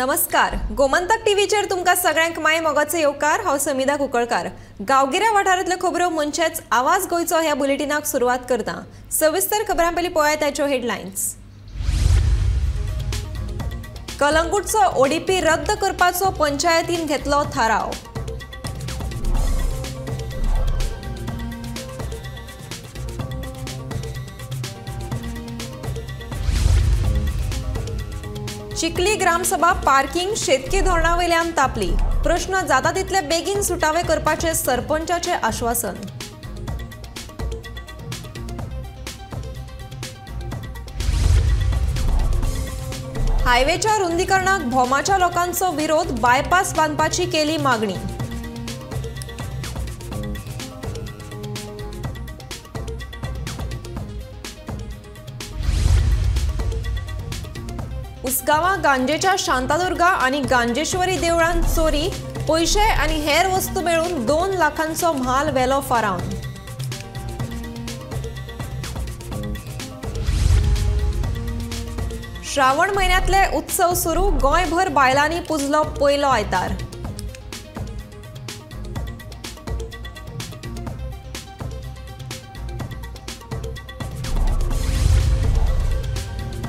नमस्कार, गोमंतक टीव्हीचेर तुमकां सगळ्यांक माय मोगाचो येवकार। हांव समिधा कुंकळकार। गांवगिऱ्या वाठारांतल्यो खबरो म्हणचेच आवाज गोंयचो ह्या बुलेटिनाक सुरवात करता। सविस्तर खबरां पयलीं पळयात ताच्यो हेडलायन्स। कलंगूटचो ओडीपी रद्द करपाचो पंचायतीन घेतलो थाराव। चिखली ग्रामसभा पार्किंग शेतकी धोरणावेल्यान तापली। प्रश्न जाता तितले बेगीन सुटावे करपाचे सरपंचाचे आश्वासन। हायवेच्या रुंदीकरणाक भोमाच्या लोकांचो विरोध, बायपास बांदपाची केली मागणी। उसगांवां गांजेच्या शांतादुर्गा आनी गांजेश्वरी देवळांत चोरी, पयशे आनी हेर वस्तू मेळून 2 लाखांचो म्हाल वेलो फारावन। श्रावण म्हयन्यांतले उत्सव सुरू, गोंयभर बायलांनी पुजलो पयलो आयतार।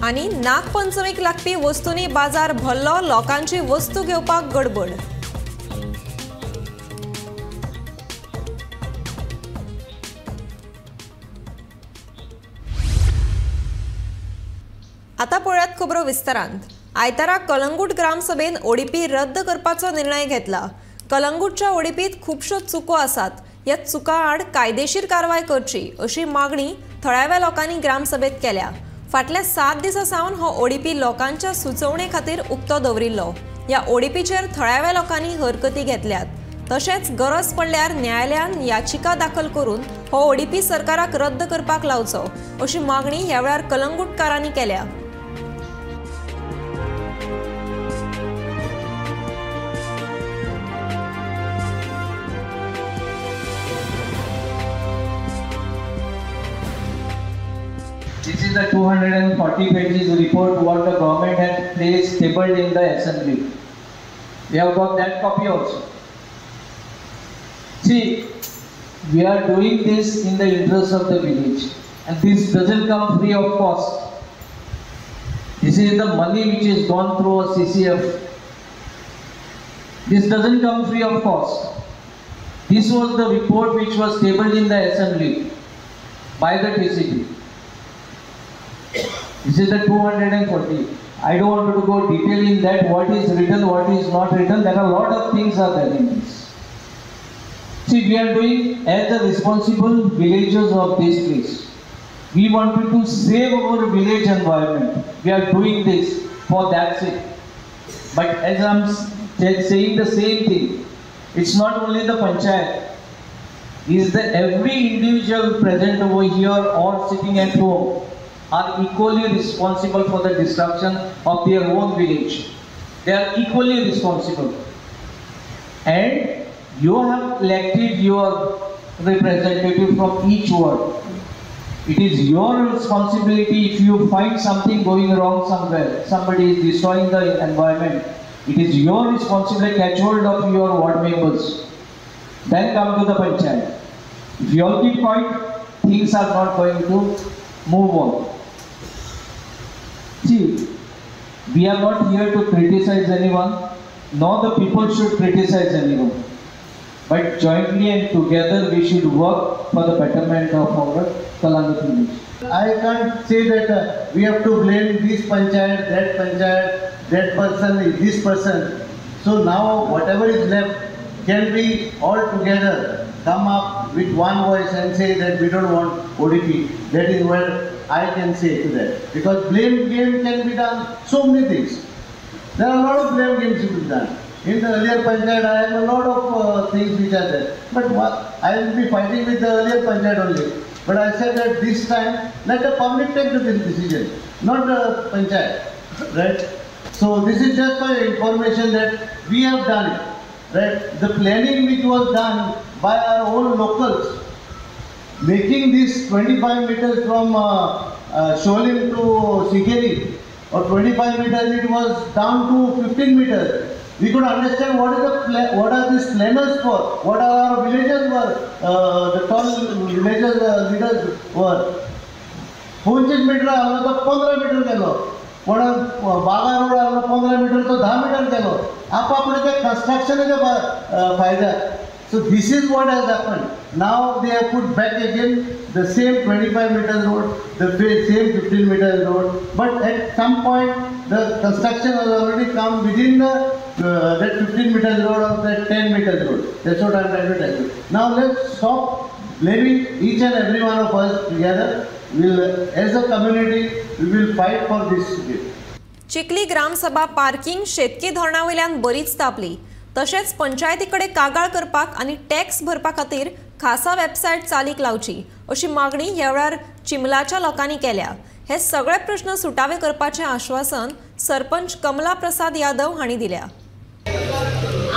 आनी नागपंचमीक लागपी वस्तूंनी बाजार भरलो, लोकांची वस्तू घेवपाक गडबड। आतां पळयात खबरो विस्तारांत। आयतारा कलंगूट ग्रामसभेन ओडीपी रद्द करपाचो निर्णय घेतला। कलंगूटच्या ओडीपीत खुबश्यो चुको आसात, ह्या चुका आड कायदेशीर कारवाय करची अशी मागणी थळाव्या लोकांनी ग्रामसभेत केल्या। फाटल्या 7 दिसां सावन हो ओडीपी लोकांच्या सुचोवणे खातीर उक्तो दवरिल्लो। ह्या ओडीपीचेर थळाव्या लोकांनी हरकती घेतल्यात, तशेंच गरज पडल्यार न्यायालयान याचिका दाखल करून हो ओडीपी सरकाराक रद्द करपाक लावचो अशी मागणी ह्या वेळार कलंगूटकारांनी केल्या। This is the 240 pages report what the government has placed tabled in the assembly. We have got that copy also. See, we are doing this in the interest of the village, and this doesn't come free of cost. This is the money which is gone through a CCF. This doesn't come free of cost. This was the report which was tabled in the assembly by the TCP. This is the 240. I don't want to go detail in that, what is written, what is not written. There are a lot of things are there in this. See, we are doing as the responsible villagers of this place. We wanted to save our village environment. We are doing this for that sake. But as I am saying the same thing, it's not only the panchayat. Is the every individual present over here or sitting at home are equally responsible for the destruction of their own village. They are equally responsible. And you have elected your representative from each ward. It is your responsibility if you find something going wrong somewhere, somebody is destroying the environment, it is your responsibility to catch hold of your ward members. Then come to the panchayat. If you all keep quiet, things are not going to move on. See, we are not here to criticize anyone, nor the people should criticize anyone. But jointly and together we should work for the betterment of our Calangute village. I can't say that we have to blame this panchayat, that person, this person. So now whatever is left can we all together come up with one voice and say that we don't want ODP. That is what I can say to that. Because blame game can be done, so many things. There are a lot of blame games to be done. In the earlier panchayat, I have a lot of things which are there. But what, I will be fighting with the earlier panchayat only. But I said that this time, let the public take the decision, not the panchayat, right? So this is just for information that we have done it, right? The planning which was done by our own locals, making this 25 meters from Sholim to Sigeri, or 25 meters, it was down to 15 meters. We could understand what is the what are these planners for, what are our villagers were, the tall villagers leaders were. 25 metre आहलो तो 15 metre केलो, पण Baga road आहलो 15 metre तो 10 metre केलो. आपापले ते कन्स्ट्रक्शनाचे फायदा. So this is what has happened. Now they have put back again the same 25 meters road, the same 15 meters road, but at some point the construction has already come within the that 15 meters road or that 10 meters road. That's what I am trying to tell you. Now let's stop blaming each and every one of us together. We'll, as a community, we will fight for this. Chikhli gram sabha parking शेतकी धरणावयल्यान बरीच तापली. तशेंच पंचायतीकडे कागाळ करपाक आनी tax भरपा खातीर खासा website चालीक लावची अशी मागणी ह्या वेळार चिंबलाच्या लोकांनी केल्या. हे सगळे प्रश्न सुटावे करपाचें आश्वासन सरपंच कमला प्रसाद यादव हांणी दिल्या.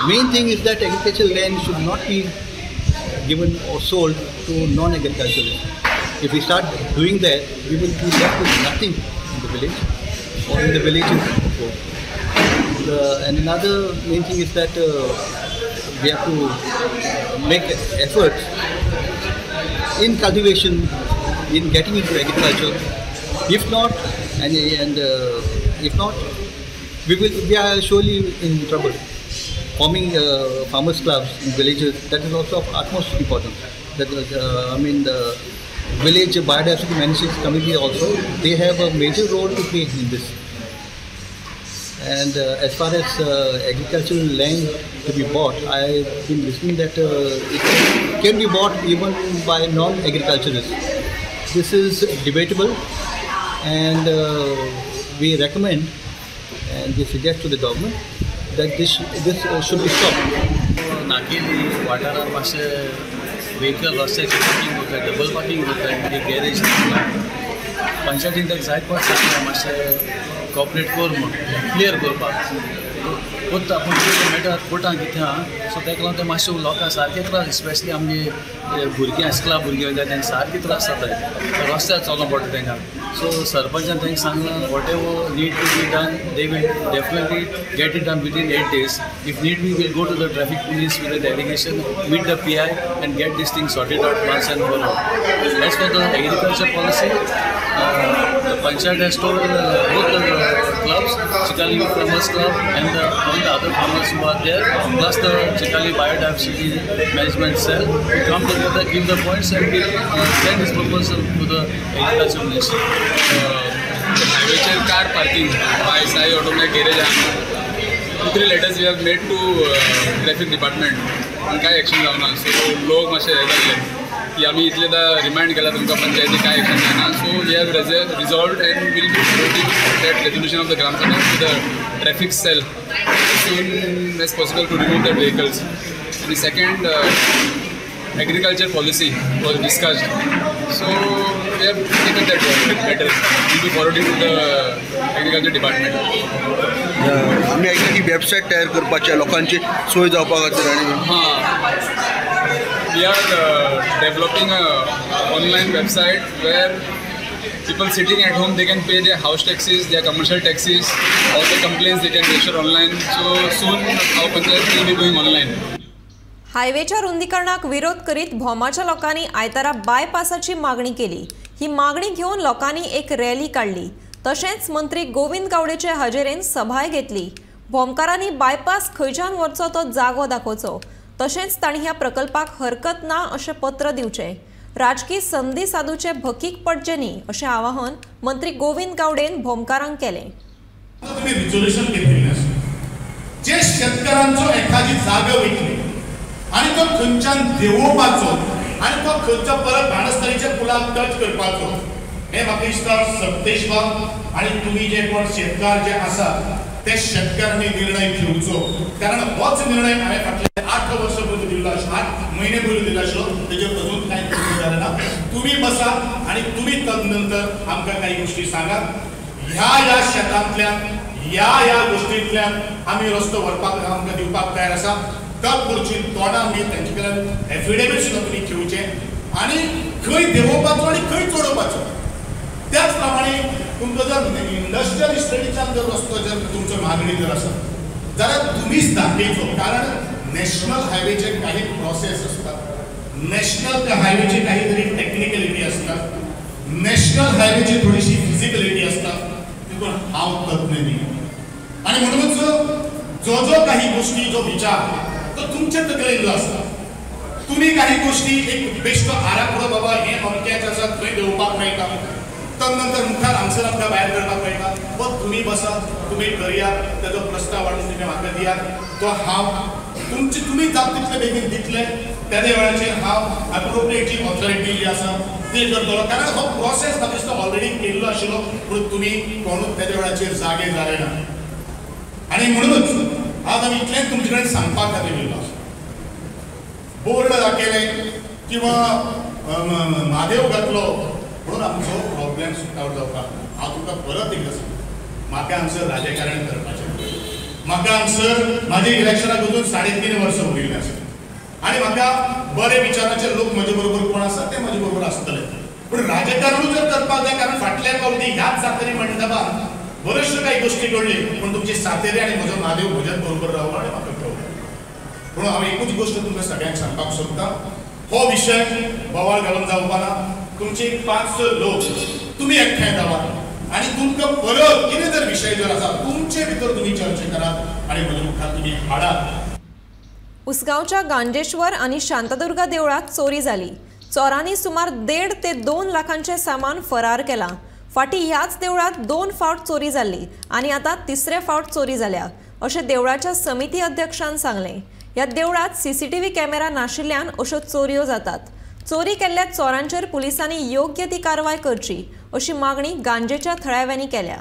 Main thing is that agricultural land should not be given or sold to non-agriculturalists. If we start doing that, we will be left with nothing in the village or in the villages. And another main thing is that we have to make efforts in cultivation, in getting into agriculture. If not, if not, we are surely in trouble. Forming farmers clubs in villages, that is also of utmost importance. That is, I mean, the village biodiversity management committee also, they have a major role to play in this. And as far as agricultural land to be bought, I've been listening that it can be bought even by non-agriculturists. This is debatable, and we recommend and we suggest to the government that this should be stopped. Nakeli वाठारांत मातशें vehicle रस्त्याचेर parking जाता, double parking जाता, मागीर garage पंचायतीन ताका जायत पावट सांगलां मातशें कॉपरेट कर म्हूण क्लियर करपाक कोत्ता, पूण मेळटा कोर्टान कितें आहा सो ताका लागून तें मातशें लोकांक सारके त्रास, स्पेशली आमगे भुरगीं स्कुला भुरगीं वयता तांकां सारके त्रास जाता, रस्त्यार चलोवंक पडटा तांकां. सो सरपंचान तांकां सांगलां whatever need to be done they will definitely get it done within 8 days. If need be will go to the traffic police with the delegation, meet the PI and get this thing sorted out once and for all. As for the agriculture policy, the panchayat has told both the clubs, Chikhali Farmers Club and all the other farmers who are there, plus the Chikhali Biodiversity Management Cell, to come together, give the points, and we send this proposal to the Agriculture Minister. हायवेचेर car parking by Sai Automech garage आहा. 2-3 letters we have made to traffic department, पूण कांय action जावना. So लोक मातशे हें जाल्ले की आमी इतले आतां रिमायंड केला तुमकां पंचायती, कांय एक्शन जायना. So we have resolved and will be forwarding that resolution of the gram sabha to the traffic cell as soon as possible to remove that vehicles. आनी second, agriculture policy was discussed. So we have taken that matter. Will be forwarding to the agriculture department. आमी ऐकली की website तयार करपाची लोकांची सोय जावपा खातीर आनी हां, we are developing a online website where people sitting at home they can pay their house taxes, their commercial taxes, all the complaints they can register online. So soon our panchayat will be going online. हायवेच्या रुंदीकरणाक विरोध करीत भोमाच्या लोकांनी आयतारा बायपासाची मागणी केली. ही मागणी घेवन लोकांनी एक रॅली काडली. तशेंच मंत्री गोविंद गावडेचे हजेरेन सभाय घेतली. भोमकारांनी बायपास खंयच्यान व्हरचो तो जागो दाखोवचो, तशेंच तांणी ह्या प्रकल्पाक हरकत ना अशें पत्र दिवचें, राजकी संदी साधूचे भकीक पडचें न्ही अशें आवाहन मंत्री गोविंद गावडेन भोमकारांक केलें. जे शेतकारांचो एखादी जागा विकली आनी तो खंयच्यान देंवोवपाचो आनी तो खंयचो परत बाणस्तारीच्या पुलाक टच करपाचो हें म्हाका दिसता सत्तेश बाब आनी तुमी जे कोण शेतकार जे आसात ते शेतकारांनी निर्णय घेवचो, कारण होच निर्णय हांवें फाटले 8 वर्सां पयलीं दिल्लो आशिल्लो, 8 म्हयने पयलीं दिल्लो आशिल्लो, तेजेर अजून कांय जालें ना. तुमी बसा आनी तुमी तदनंतर आमकां कांय गोश्टी सांगात. ह्या ह्या शेतांतल्यान ह्या ह्या गोश्टींतल्यान आमी रस्तो व्हरपाक आमकां दिवपाक तयार आसा. तत्पुरची तोंडां आमी तेंचे कडल्यान एफिडेवीट सुद्दां तुमी घेवचें आनी खंय देंवोवपाचो आनी खंय चडोवपाचो. त्याच प्रमाणे तुमकां जर इंडस्ट्रियल इस्टेटीच्यान जर रस्तो जर तुमचो मागणी जर आसा जाल्यार तुमीच दाखयचो, कारण नॅशनल हायवेचे काही प्रोसेस आसतात, नॅशनल हायवेची काही तरी टेक्निकलिटी असतात, नॅशनल हायवेची थोडीशी फिजिबिलिटी असतात, तितून हांव तज्ञ न्ही. आनी म्हणूनच जो जो काही गोष्टी जो विचार तो तुमच्या तकलेन जो आसता, तुमी काही गोष्टी एक बेश्टो आराखडो बाबा हें अमक्याच आसा थंय देंवपाक मेळटा, तदनंतर मुखार हांगसर आमकां भायर करपाक मेळटा, हो तुमी बसात, तुमी करयात, तेजो प्रस्ताव हाडून तुमी म्हाका दियात, तो हांव तुमची तुमी जाता तितले बेगीन दितले. तेदे वेळाचेर हांव एप्रोप्रिएट जी ऑथॉरिटी जी आसा ते करतलो, कारण हो प्रोसेस म्हाका दिसता ऑलरेडी केल्लो आशिल्लो, पूण तुमी कोणूच तेदे वेळाचेर जागे जाले ना. आनी म्हणूनच आज आमी इतलेंच तुमचे कडेन सांगपा खातीर येयल्लो आसा. बोर्ड दाखयले किंवा म्हादेव घातलो म्हणून आमचो प्रॉब्लेम सॉर्ट आवट जावपाक. हांव तुमकां परत एकदां सांगता, म्हाका हांगसर राजकारण करपाचें, म्हाका हांगसर म्हाजे इलेक्शनाक वचून 3.5 वर्सां उरिल्लें आसा आनी म्हाका बरे विचाराचे लोक म्हजे बरोबर कोण आसा ते म्हजे बरोबर आसतले, पूण राजकारणूच जर करपाक जाय, कारण फाटल्या फावटी ह्याच सातेरी मंडपान बऱ्योचश्यो काही गोष्टी घडली, पूण तुमची सातेरी आनी म्हजो म्हादेव म्हज्याच बरोबर रावलो आनी म्हाका कळ्ळें. म्हणून हांव एकूच गोश्ट तुमकां सगळ्यांक सांगपाक सोदता, हो विशय बोवाळ घालून जावपा ना. तुमचे 5-6 लोक तुमी एकठांय जावात आनी तुमकां परत कितें जर विशय जर आसा तुमचे भितर तुमी चर्चा करात आनी म्हज्या मुखार तुमी हाडात. उसगांवच्या गांजेश्वर आनी शांतादुर्गा देवळात चोरी जाली. चोरांनी सुमार 1.5 ते 2 लाखांचें सामान फरार केलां. फाटीं ह्याच देवळात 2 फावट चोरी जाल्ली आनी आतां तिसरे फावट चोरी जाल्या अशें देवळाच्या समिती अध्यक्षान सांगलें. ह्या देवळात सीसीटीव्ही कॅमेरा नाशिल्ल्यान अश्यो चोरयो जातात. चोरी केल्ल्या चोरांचेर पुलिसांनी योग्य ती कारवाय करची अशी मागणी गांजेच्या थळाव्यांनी केल्या.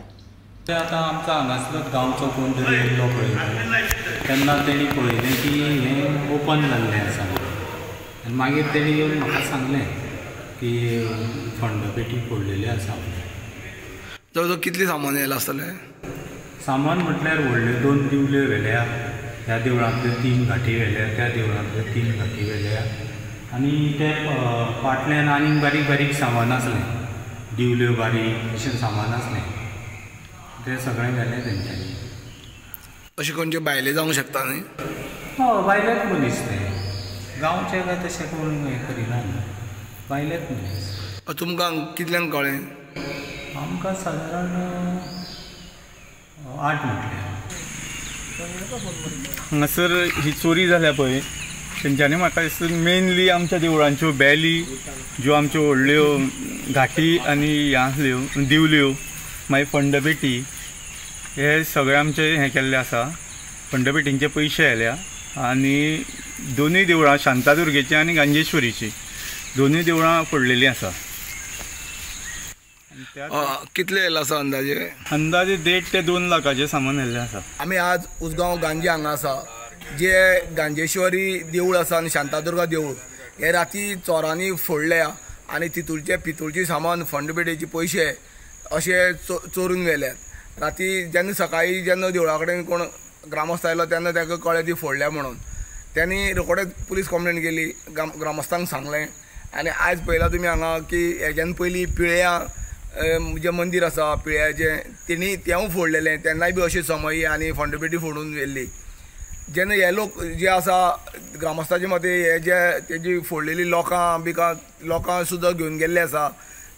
आतां आमचो हांगासलो गांवचो कोण तरी येयल्लो पळयलो तेन्ना तेणी पळयलें की हें ओपन जाल्लें आसा आनी मागीर तेणी येवन म्हाका सांगलें की फंड पेटी फोडलेली आसा. जवळ जवळ कितलें सामान येयलां आसतलें? सामान म्हटल्यार व्हडल्यो 2 दिवल्यो व्हेल्या, ह्या देवळांतल्यो 3 घाटी व्हेल्या, त्या देवळांतल्यो 3 घाटी व्हेल्या आनी ते फाटल्यान आनीक बारीक बारीक सामान आसलें, दिवल्यो बारीक अशें सामान आसलें, तें सगळें व्हेलें तेंच्यांनी. अशें खंयचे भायले जावंक शकता न्ही? हय, भायलेच मनीस ते, गांवचे काय तशें कोण हें करिना न्ही, भायलेच मनीस. तुमकां कितल्यांक कळ्ळें? आमकां सादारण 8 म्हटल्यार. हांगासर ही चोरी जाल्या पळय तेंच्यांनी म्हाका दिसता मेनली आमच्या देवळांच्यो बेली ज्यो आमच्यो व्हडल्यो घाटी आनी ह्यो आसल्यो दिवल्यो, मागीर फंडपेटी, हे सगळे आमचे हें केल्लें आसा. फंडपेटींचे पयशे आयल्या आनी दोनूय देवळां शांतादुर्गेची आनी गांजेश्वरीची दोनूय देवळां फोडलेलीं आसा. कितले येयला आसा अंदाजे? अंदाजे 1.5 ते 2 लाखाचें सामान येयल्लें आसा. आमी आज उसगांव गांजे हांगा आसा, जे गांजेश्वरी देवूळ आसा आनी शांतादुर्गा देवूळ हे राती चोरांनी फोडल्या आनी तितूरचे पितूळचे सामान फंडपेटेचे पयशे अशे चोरून व्हेल्यात. राती जेन्ना सकाळी जेन्ना देवळा कडेन कोण ग्रामस्थ आयलो तेन्ना ताका कळ्ळें ती फोडल्या म्हणून, तेणी रोखडेच पुलीस कंप्लेन केली, ग्रामस्थांक सांगलें. आनी आयज पळयलां तुमी हांगा की हेज्यान पयलीं पिळयां जें मंदीर आसा पिळयाचें तेणी तेंवूय फोडलेलें, तेन्नाय बी अशी समयी आनी फंडपेटी फोडून व्हेल्ली. जेन्ना हे लोक जे आसा ग्रामस्थाचे मते हे जे तेजी फोडलेली लोकां बिकां लोकां सुद्दां घेवन गेल्ले आसा,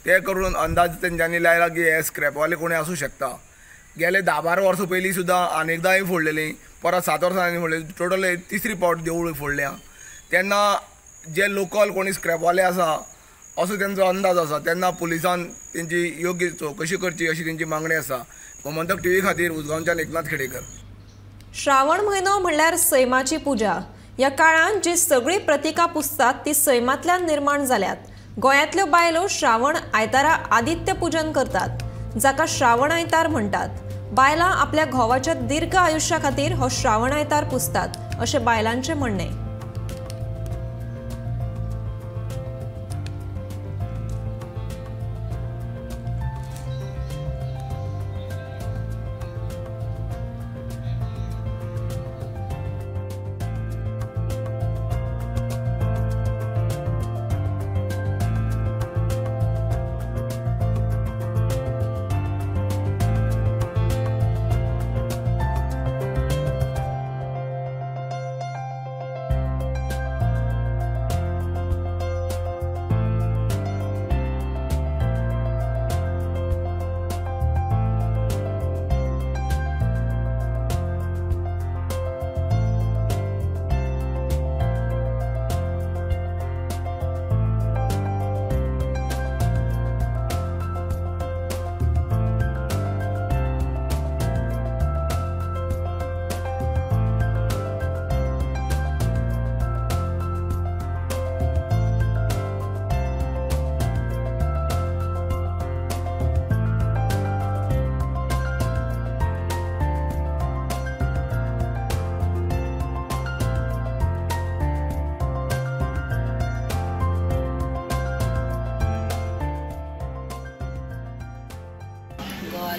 ते करून अंदाज तेंच्यांनी लायला की हे स्क्रॅपवाले कोणी आसूं शकता. गेले 10-12 वर्सां पयलीं सुद्दां अनेकदांय फोडलेलीं, परत 7 वर्सांनी फोडलेली, टोटल तिसरी पावट देवूळ फोडल्या. तेन्ना जे लोकल कोणी स्क्रॅपवाले आसा असो तेंचो अंदाज आसा, तेन्ना पुलिसान तेंची योग्य चवकशी करची अशी तेंची मागणी आसा. गोमंतक टीव्ही खातीर उसगांवच्यान एकनाथ खेडेकर. श्रावण म्हयनो म्हणल्यार सैमाची पुजा. ह्या काळांत जी सगळीं प्रतिकां पुजतात ती सैमांतल्यान निर्माण जाल्यात. गोंयांतल्यो बायलो श्रावण आयतारा आदित्य पुजन करतात, जाका श्रावण आयतार म्हणटात. बायलां आपल्या घोवाच्या दीर्घ आयुष्या खातीर हो श्रावण आयतार पुजतात अशें बायलांचें म्हणणें.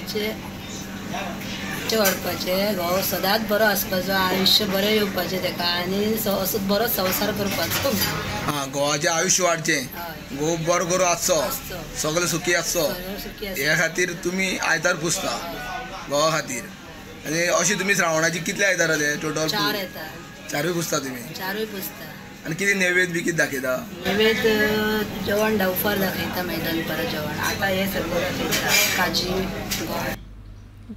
घोवाचे वाडपाचें, घोव सदांच बरो आसपाचो, आयुश्य बरें येवपाचें तेका आनी असो बरो संवसार करपाचो. हां, घोवाचें आयुश्य वाडचें, घोव बरो करून आसचो, सगळे सुखी आसचो, हे खातीर तुमी आयतार पुजता घोवा खातीर. आनी अशी तुमी श्रावणाची कितले आयतार जाले टोटल? 4 येता. चारूय पुजता तुमी? चारूय पुजता. आनी कितें नैवेद्य बी कितें दाखयता? नैवेद्य जेवण धांवपार दाखयता, मैदान परत जेवण आतां हें सगळें दाखयता, काजी गोड.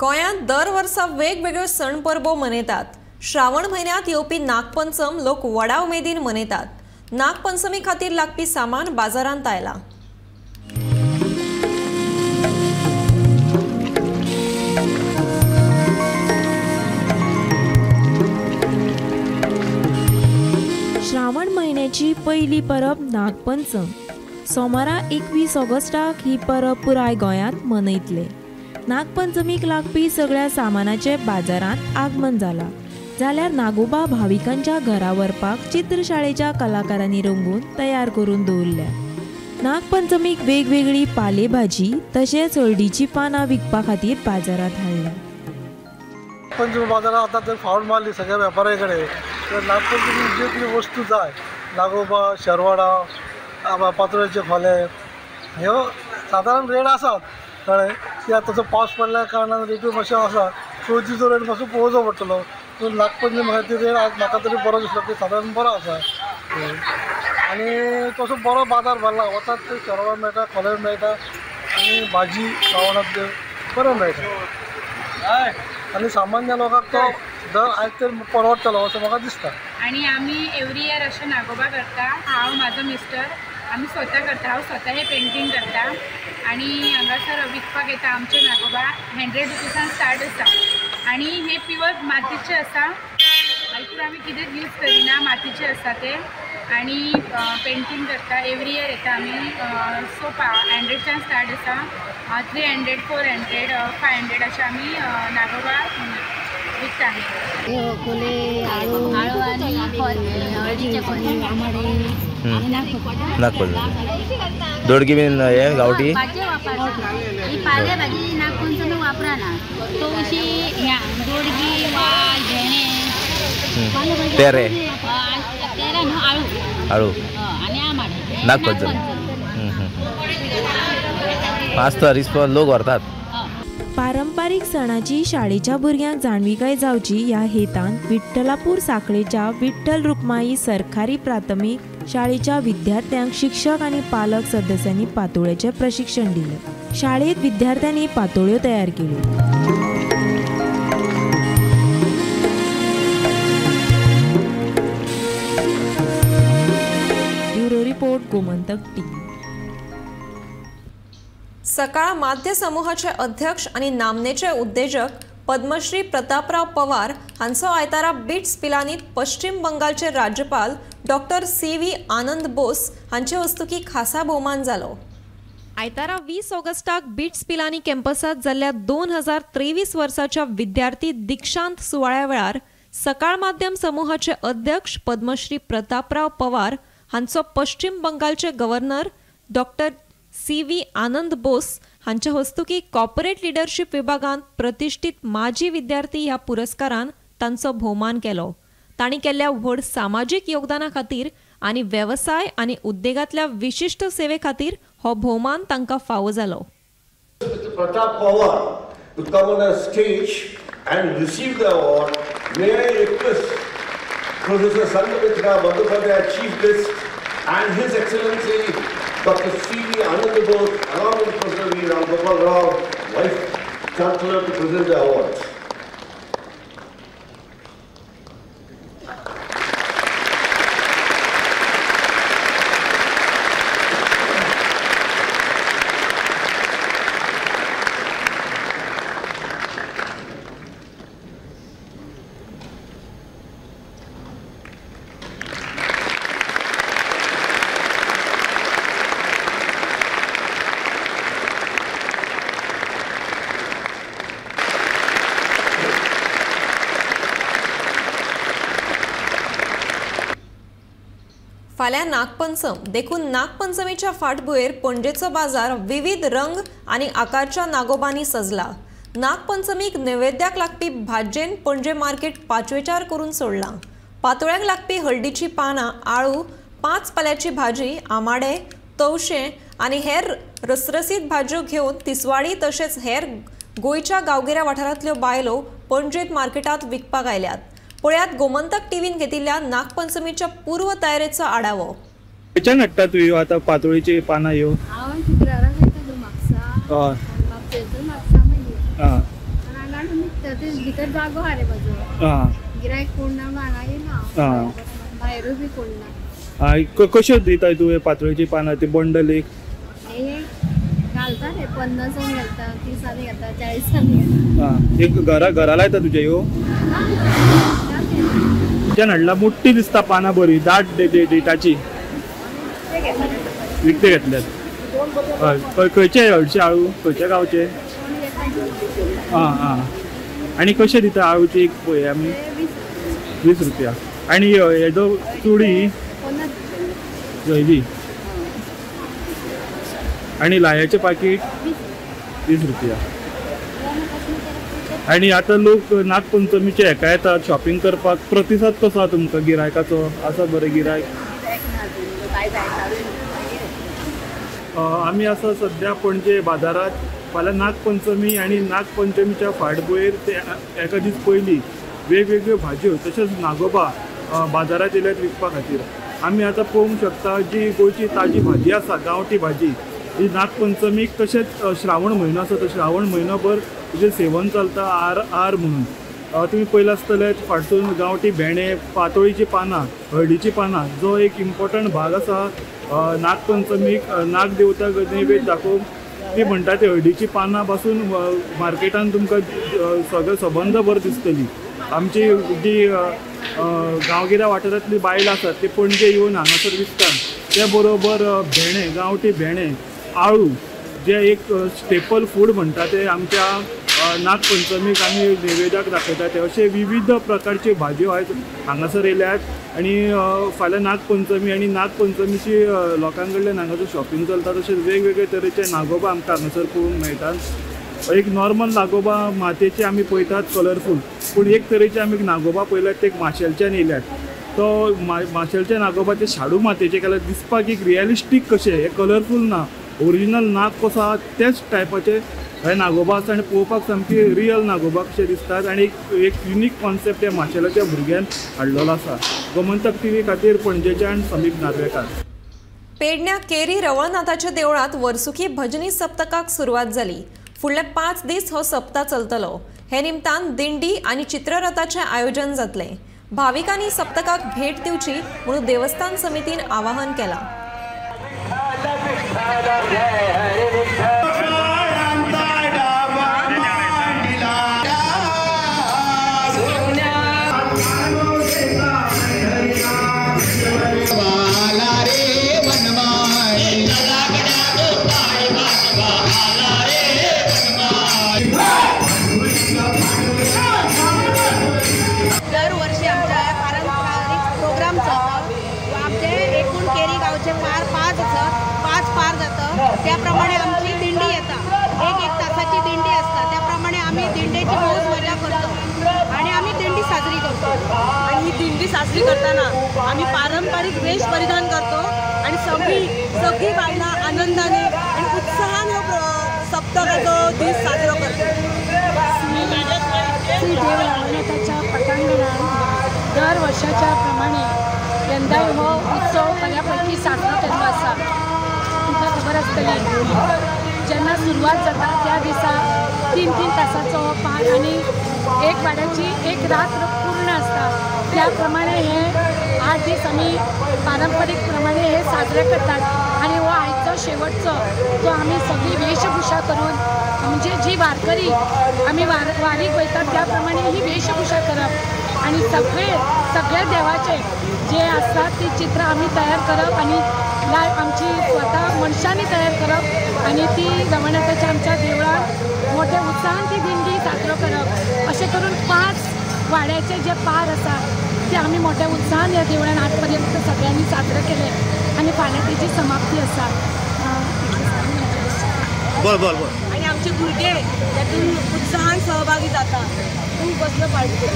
गोंयांत दर वर्सा वेगवेगळ्यो सण परबो मनयतात. श्रावण म्हयन्यांत येवपी नागपंचम लोक व्हडा उमेदीन मनयतात. नागपंचमी खातीर लागपी सामान बाजारांत आयलां. श्रावण म्हयन्याची पयली परब नागपंचम. सोमारा 21 ऑगस्टाक ही परब पुराय गोंयांत मनयतले. नागपंचमीक लागपी सगळ्या सामानाचे बाजारांत आगमन जाला. जाल्यार नागोबा भाविकांच्या घरा व्हरपाक चित्रशाळेच्या कलाकारांनी रंगून तयार करून दवरल्या. नागपंचमीक वेगवेगळी पालेभाजी तशेंच हळदीची पानां विकपा खातीर बाजारांत हाडल्या. नागपंचमी बाजारात आतां जर फावट मारली सगळ्या वेपाऱ्या कडेन तर नागपंचमी ज्यो कितें वस्तू जाय, नागोबा, शेरवडां, पातोळ्याचे खोले, ह्यो सादारण रेट आसात. कळ्ळें की आतां तसो पावस पडल्या कारणान रेटूय मातशें आसा, चवथीचो रेट मातसो पळोवचो पडटलो. पूण नागपंचमी खातीर रेट आज म्हाका तरी बरो दिसलो की सादारण बरो आसा आनी तसो बरो बाजार भरला. वतात ते शेरवडां मेळटा, खोले मेळटा आनी भाजी श्रावणांतल्यो बऱ्यो मेळटा आनी सामान्य लोकांक तो दर आयज तर परवडटलो असो म्हाका दिसता. आनी आमी एवरी इयर अशें नागोबा करता. हांव, म्हाजो मिस्टर, आमी स्वता करता. हांव स्वता हें पेंटींग करता आनी हांगासर विकपाक येता. आमचे नागोबा 100 रुपीसान स्टार्ट आसा आनी हे प्युअर मातीचे आसा. हितून आमी कितेंच यूज करिना, मातीचे आसा ते. आनी पेंटींग करता. एवरी इयर येता आमी. सो 100च्यान स्टार्ट आसा, 300, 400, 500 अशें आमी नागोबा विकता. नागपंचमी दोडकी बीन हे गांवठी ही पाले भाजी नागपंचमी वापराना, तवशी, दोडगी, वाल, भेणे, तेरे तेरे न्हू, आळू, आळू आनी आमाडे नागपंचमी आसता रिस्पॉन्स, लोक व्हरतात. पारंपारीक सणाची शाळेच्या भुरग्यांक जाणविकाय जावची ह्या हेतान विठ्ठलापूर साखळेच्या विठ्ठल रुक्माई सरकारी प्राथमीक शाळेच्या विद्यार्थ्यांक शिक्षक आनी पालक सदस्यांनी पातोळ्याचें प्रशिक्षण दिलें. शाळेंत विद्यार्थ्यांनी पातोळ्यो तयार केल्यो. Bureau report, Gomantak TV. Sakal माध्य समूहाचे अध्यक्ष आनी नामनेचे उद्देजक पद्मश्री प्रतापराव पवार हांचो आयतारा बिट्स पिलानीत पश्चिम बंगालचे राज्यपाल डॉक्टर CV Anand Bose हांचे हस्तुकी खासा भोवमान जालो. आयतारा 20 ऑगस्टाक बिट्स पिलानी कॅम्पसांत जाल्ल्या 2023 वर्साच्या विद्यार्थी दीक्षांत सुवाळ्या वेळार सकाळ माध्यम समूहाचे अध्यक्ष पद्मश्री प्रतापराव पवार हांचो पश्चिम बंगालचे governor doctor CV Anand Bose हांच्या हस्तुकी कॉर्पोरेट लिडरशीप विभागांत प्रतिष्ठित माजी विद्यार्थी ह्या पुरस्कारान तांचो भोवमान केलो. तांणी केल्ल्या व्हड सामाजीक योगदाना खातीर आनी वेवसाय आनी उद्देगांतल्या विशिश्ट सेवे खातीर हो भोवमान तांकां फावो जालो. Pratap Pawar to come on a stage and receive the award. May I request Professor Sanghamitra Bandyopadhyay, Chief Guest, and His Excellency Dr. C.V. Anand Bose, along with Professor V. Ram Gopal Rao, Vice Chancellor, to present the awards. फाल्यां नागपंचम देखून नागपंचमीच्या फाटभुंयेर पणजेचो बाजार विविध रंग आनी आकारच्या नागोबांनी सजला. नागपंचमीक नैवेद्याक लागपी भाजयेन Panaji market पाचवेचार करून सोडलां. पातोळ्यांक लागपी हळदीची पानां, आळू, पांच पाल्याची भाजी, आमाडे, तवशें आनी हेर रसरसीत भाजयो घेवन तिसवाडी तशेंच हेर गोंयच्या गांवगिऱ्या वाठारांतल्यो बायलो पणजेंत मार्केटांत विकपाक आयल्यात. पळयात गोमंतक टीव्हीन घेतिल्ल्या नागपंचमीच्या पूर्व तयारेचो आढावो. खंयच्यान हाडटा तूं आतां पातोळीची पानां ह्यो? हांव शुक्राराक वयता गो म्हापसा. म्हापशेंसून म्हापसा मागीर हांगा हाडून विकता. ते भितर जागो आहा रे म्हजो, गिरायक कोण ना म्हणून हांगा येयना, भायरूय बी कोण ना. कश्यो दिता तूं पातोळीची पानां ती बंडल एक? घालता रे 50 घालता, 30 घालता, 40 घालता. एक घरा घरा लायता तुजे ह्यो? खंयच्यान हाडला? मोठी दिसता पानां बरी दाट डेटाची. विकते घेतल्यात. हय, खंयचे हळचे आळू, खंयच्या गांवचे? आं आं. आनी कशें दिता आळूची एक पळय आमी? 20 रुपया. आनी हेजो चुडी जयली आनी लायाचें पाकीट 20 रुपया. आनी आतां लोक नागपंचमीचे हेका येतात शॉपिंग करपाक, प्रतिसाद कसो आसा तुमकां गिरायकाचो? आसा बरें गिरायक? आमी आसा सद्या पणजे बाजारात. फाल्यां नागपंचमी आनी नागपंचमीच्या फाटभुंयेर ते एका दीस पयलीं वेगवेगळ्यो भाजयो तशेंच नागोबा बाजारात येयल्यात विकपा खातीर. आमी आतां पळोवंक शकता जी गोंयची ताजी भाजी आसा, गांवठी भाजी, ही नागपंचमीक तशेंच श्रावण म्हयनो आसा तो श्रावण म्हयनोभर तिचें सेवन चलता आर आर म्हणून. तुमी पळयलां आसतलें फाटसून गांवठी भेंडे, पातोळीचीं पानां, हळदीचीं पानां जो एक इम्पॉर्टंट भाग आसा नागपंचमीक नागदेवताक नैवेद्य दाखोवंक. ती म्हणटा ती हळदीचीं पानां पासून मार्केटान तुमकां सगळें सबंद भर दिसतली. आमची जी गांवगिऱ्या वाठारांतली बायलां आसात ती पणजे येवन हांगासर विकतात. ते बरोबर भेंडे, गांवठी भेंडे, आळू जे एक स्टेपल फूड म्हणटा ते आमच्या नागपंचमीक आमी नैवेद्याक दाखयतात. ते अशे विविध प्रकारच्यो भाजयो आयज हांगासर येयल्यात आनी फाल्यां नागपंचमी आनी नागपंचमीची लोकां कडल्यान हांगासर शॉपिंग चलता. तशेंच वेगवेगळे तरेचे नागोबा आमकां हांगासर पळोवंक मेळटात. एक नॉर्मल नागोबा मातयेचे आमी पळयतात कलरफूल, पूण एक तरेचे आमी नागोबा पळयल्यात ते माशेलच्यान येयल्यात. तो माशेलच्या नागोबाचे शाडू मातयेचे केल्यार दिसपाक एक रियलिस्टीक कशें, हे कलरफूल ना, ओरिजिनल नाग कसो आहा तेच टायपाचे हे नागोबा आसा आनी पळोवपाक सामकी रियल नागोबा कशे दिसतात. आनी एक युनीक कॉन्सेप्ट ह्या माशेलाच्या भुरग्यान हाडलेलो आसा. गोमंतक टीव्ही खातीर पणजेच्यान समीप नार्वेकार. पेडण्या केरी रवळनाथाच्या देवळांत वर्सुकी भजनी सप्तकाक सुरवात जाली. फुडले 5 दीस हो सप्ता चलतलो. हे निमतान दिंडी आनी चित्ररथाचें आयोजन जातलें. भाविकांनी सप्तकाक भेट दिवची म्हणून देवस्थान समितीन आवाहन केलां. दरवर्षी आमच्या पारंपरिक प्रोग्राम चलता. आमचे एकूण केरी गावचे पार 5 आसत, 5 पार जाता. त्याप्रमाणे आमची दिंडी येता, एक एक तासाची दिंडी असता. त्याप्रमाणे आम्ही दिंडेची मौज मजा करतो आणि आम्ही दिंडी साजरी करतो. आणि ही दिंडी साजरी करताना आम्ही पारंपरिक वेश परिधान करतो आणि सगळी सगळी बायलां आनंदाने आणि उत्साहान हो सप्तकाचो दीस साजरो करतो. श्री देव रवळनाथाच्या पटांगणात दर वर्षाच्या प्रमाणे यंदाय हो उत्सव बऱ्यापैकी साजरो केल्लो आसा. तुमकां खबर आसतली जेन्ना सुरवात जाता त्या दिसा 3-3 तासाचो हो पार आनी एक वाड्याची एक रात्र पूर्ण आसता. त्या प्रमाणे हे 8 दीस आमी पारंपरीक प्रमाणे हे साजरे करतात. आनी हो आयचो शेवटचो तो आमी सगळी वेशभूषा करून, म्हणजे जी वारकरी आमी वारीक वयतात त्या प्रमाणे ही वेशभूषा करप आनी सगळे सगळे देवाचे जे आसतात ती चित्रां आमी तयार करप आनी आमची स्वता मनशांनी तयार करप आनी ती रवळनाथाच्या आमच्या देवळांत मोठ्या उत्साहान ती दिंडी साजरो करप. अशें करून 5 वाड्याचे जे पार आसा ते आमी मोठ्या उत्साहान ह्या देवळान आजपर्यंत सगळ्यांनी साजरे केले आनी फाल्यां तेजी समाप्ती आसा. बोल बोल बोल. आणि आमचे भुरगे तातूंत उत्साहान सहभागी जाता. तूं कसलो पार्टिसिपेट?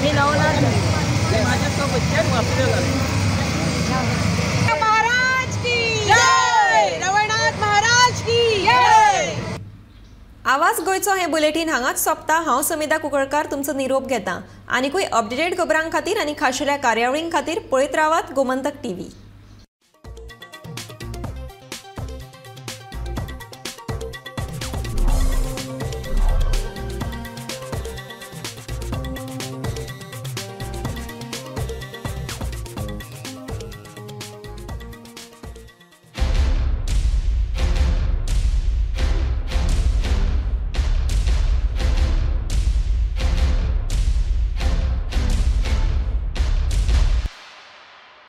मी नवनाथ. महाराज की जय, रवळनाथ महाराज की जय. आवाज गोंयचो हें बुलेटीन हांगाच सोंपता. हांव समिता कुंकळकार तुमचो निरोप घेता. आनीकूय अपडेटेड खबरां खातीर आनी खाशेल्या कार्यावळीं खातीर पळयत रावात गोमंतक टीव्ही.